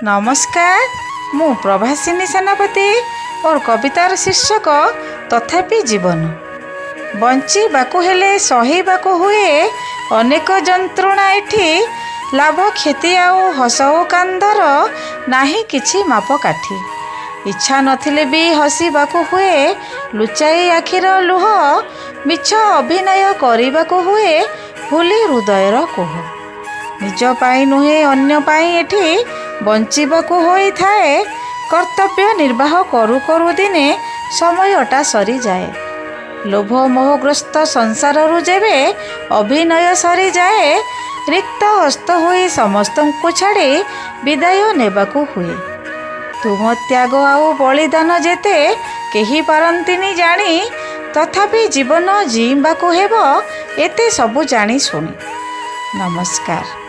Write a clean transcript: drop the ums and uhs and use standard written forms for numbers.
ନମସ୍କାର, ମୁଁ ପ୍ରଭାସିନୀ ସେନାପତି। ମୋର କବିତାର ଶୀର୍ଷକ ତଥାପି ଜୀବନ। ବଞ୍ଚିବାକୁ ହେଲେ ସହିବାକୁ ହୁଏ ଅନେକ ଯନ୍ତ୍ରଣା ଏଠି। ଲାଭ କ୍ଷତି ଆଉ ହସ ଓ କାନ୍ଦର ନାହିଁ କିଛି ମାପକାଠି। ଇଚ୍ଛା ନଥିଲେ ବି ହସିବାକୁ ହୁଏ ଲୁଚାଇ ଆଖିର ଲୁହ। ମିଛ ଅଭିନୟ କରିବାକୁ ହୁଏ ଭୁଲି ହୃଦୟର କୋହ। ନିଜ ପାଇଁ ନୁହେଁ, ଅନ୍ୟ ପାଇଁ ଏଠି ବଞ୍ଚିବାକୁ ହୋଇଥାଏ। କର୍ତ୍ତବ୍ୟ ନିର୍ବାହ କରୁ କରୁ ଦିନେ ସମୟଟା ସରିଯାଏ। ଲୋଭ ମୋହଗ୍ରସ୍ତ ସଂସାରରୁ ଯେବେ ଅଭିନୟ ସରିଯାଏ, ରିକ୍ତ ହସ୍ତ ହୋଇ ସମସ୍ତଙ୍କୁ ଛାଡ଼ି ବିଦାୟ ନେବାକୁ ହୁଏ। ତୁମ ତ୍ୟାଗ ଆଉ ବଳିଦାନ ଯେତେ କେହି ପାରନ୍ତିନି ଜାଣି, ତଥାପି ଜୀବନ ଜିଇଁବାକୁ ହେବ ଏତେ ସବୁ ଜାଣି ଶୁଣି। ନମସ୍କାର।